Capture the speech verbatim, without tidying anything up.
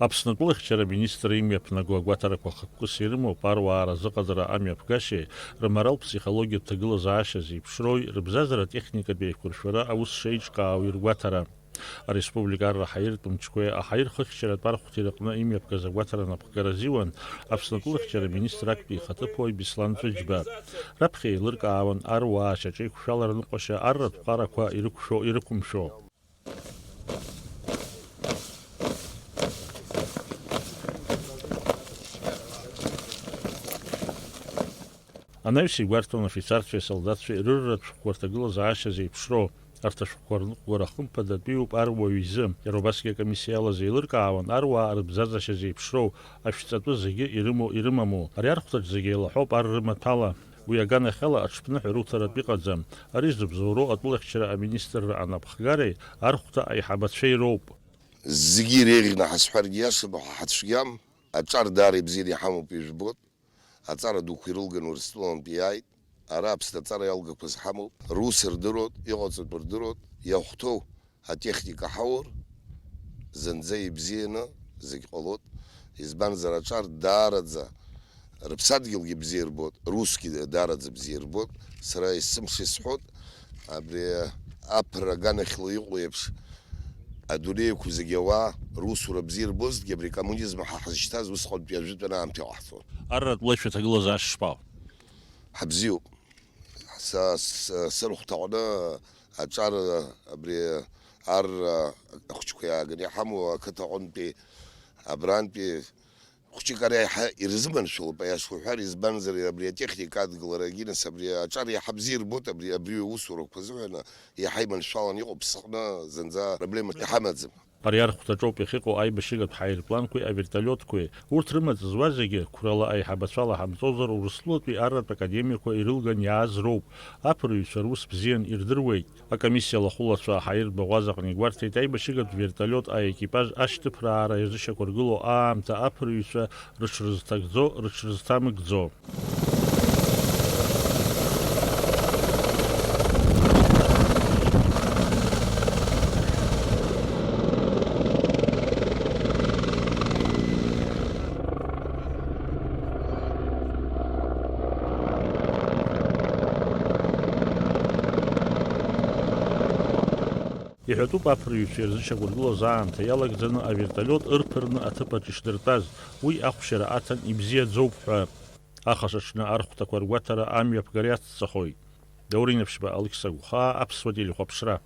Аԥсны атәылахьчара аминистр имҩаԥнаго агәаҭарақәа хықәкыс ирымоуп аруаа разыҟаҵара амҩаԥгашьеи, рморалтә-ԥсихологиатә ҭагылазаашьа зеиԥшроуи, рыбзазара техникатә еиқәыршәара аус шеиҿкаау иргәаҭара. Ареспублика арра ҳаиртә мчқәеи аҳаирхыхьчаратә архәҭи рыҟны имҩаԥгаз агәаҭара анапхгара азиуан Аԥсны атәылахьчара аминистр актәи ихаҭыԥуаҩ Беслан Ҵәыџьба. Раԥхьа еилыркаауан аруаа ашьаҿеиқәшәала рныҟәашьа арратә ҟарақәа ирықәшәо-ирықәымшәо. Анаҩс игәарҭон афицарцәеи асолдаҭцәеи рырратә шәҟәқәа рҭагылазаашьа зеиԥшроу, арҭ ашәҟәқәа рныҟәгара хымԥадатәиуп аруаҩ изы. Иара убасгьы акомиссиа иалаз еилыркаауан аруаа рыбзазашьа зеиԥшроу, ашәҵатәы зегьы ирымоу-ирымаму. Ари архәҭаҿ зегьы еилаҳәоуп ар рымаҭәала. Уи аганахьала аҽԥныҳәа руҭаратә иҟаӡам. Ари зыбзоуроу атәылахьчара аминистрра анапхгареи архәҭа аиҳабацәеи роуп. Зегьы иреиӷьны ҳазҳәаргьы иашам, аха ҳацәгьам, аҿар даара ибзианы иҳамоуп, ижәбоит. Аҵара дуқәа ирылганы Урыстәылантәи иааит. Ара Аԥсны аҵара иалгақәаз ҳамоуп. Рус рдыруеит, иҟаҵатәу рдыруеит, иахәҭоу атехника ҳаур, зынӡа ибзианы зегь ҟалоит. Избанзар, аҿар даараӡа рыԥсадгьылгьы бзиа ирбоит, русгьы даараӡа бзиа ирбоит. Сара есымша исҳәоит, абри аԥырра аганахьала иҟоу еиԥш, адунеиқәа зегьы ауаа русура бзиа ирбозҭгьы, абри акоммунизм ҳа ҳазшьҭаз усҟантәи ажәытәан аамҭа иҟаҳҵон. Арратә лашәа ҭагылазаашьа шԥаҟоу? Ҳабзиоуп. Са, са, сырхәҭаҟны аҿар абри ар ахәыҷқәа иааганы иҳамоу ақыҭа аҟынтәи абрантәи хәҷык ара иаҳа ирзыманшәалоуп, аиаша уҳәар, избанзар, абри атехника адгыларагьы, нас, абри аҿар иаҳа бзиа ирбоит, абри, абри аусурақәа азыҳәан иаҳа иманшәалан иҟоуп, сыҟны зынӡа проблема иҳамаӡам. Ари архәҭаҿоуп иахьыҟоу аибашьыгатә ҳаирпланқәеи авертолиотқәеи. Урҭ рымаҵ зуа зегьы, қәрала аиҳабацәала ҳамҵозар, Урыстәылатәи арратә академиақәа ирылган иааз роуп. Аԥырҩцәа рус бзиан ирдыруеит. Акомиссиа лахәылацәа аҳаиртә баӷәаза аҟны игәарҭеит аибашьыгатә вертолиот аекипаж ашьҭыԥраара ирзышьақәыргылоу аамҭа аԥырҩцәа рыҽрызҭагӡо, рыҽрызҭамыгӡо. Иҳәатәуп аԥырҩцәа ирзышьақәыргылоз аамҭа иалагӡаны авертолиот ырԥырны аҭыԥаҿ ишдыртәаз, уи ахәшьара аҭан ибзиаӡоуп ҳәа. Ахаша аҽны архәҭақәа ргәаҭара амҩаԥгара иацҵахоит. Даур Инаԥшьба, Алықьса Гәхаа, Аԥсуа телехәаԥшра.